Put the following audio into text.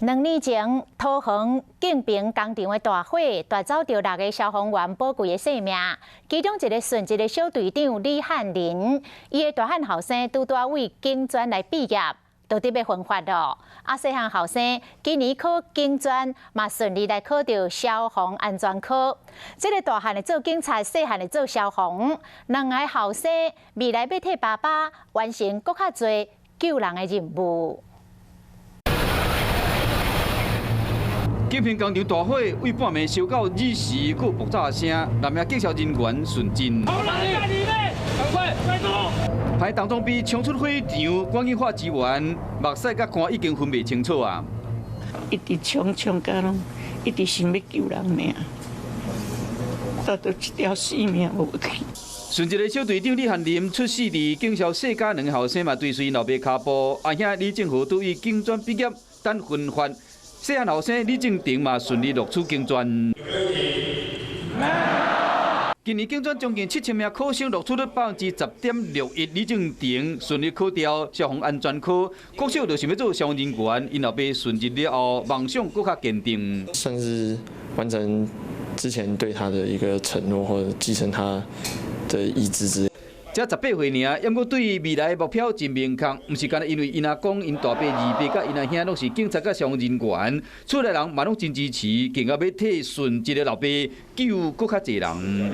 2年前，桃園建平工廠的大火奪走著六个消防員寶貴的性命，其中一个殉職的小隊長李漢林，伊的大漢後生拄拄仔對警專來畢業，就佇欲分發囉。啊，細漢後生今年考警專，嘛順利來考著消防安全科。這个大漢的做警察，細漢的做消防，兩个後生未來欲替爸爸完成閣較濟救人的任務。建平工廠大火，對半暝燒到子時，閣有爆炸聲，六名警消人員殉職。歹當中被衝出火場，趕緊喊支援，目屎佮汗已經分袂清楚啊！一直衝衝甲攏，一直想欲救人爾，但都一條性命無去。殉職的小隊長李漢林出世佇警消世家，兩个後生嘛追隨老爸跤步。阿兄李正和對警專畢業等分發。細漢後生李正廷嘛順利錄取警專。今年警專將近7000名考生錄取率10.61%，李正廷順利考著消防安全科。國小就想欲做消防人員，𪜶老爸殉職了後，夢想閣較堅定。算是完成之前對他的一個承諾，或者繼承他的意志之。才18歲爾，猶閣對未來目標真明確，毋是干焦因為𪜶阿公、𪜶大伯、二伯佮𪜶阿兄攏是警察佮消防人員，厝內人嘛攏真支持，更加欲替殉職的老爸救閣較濟人。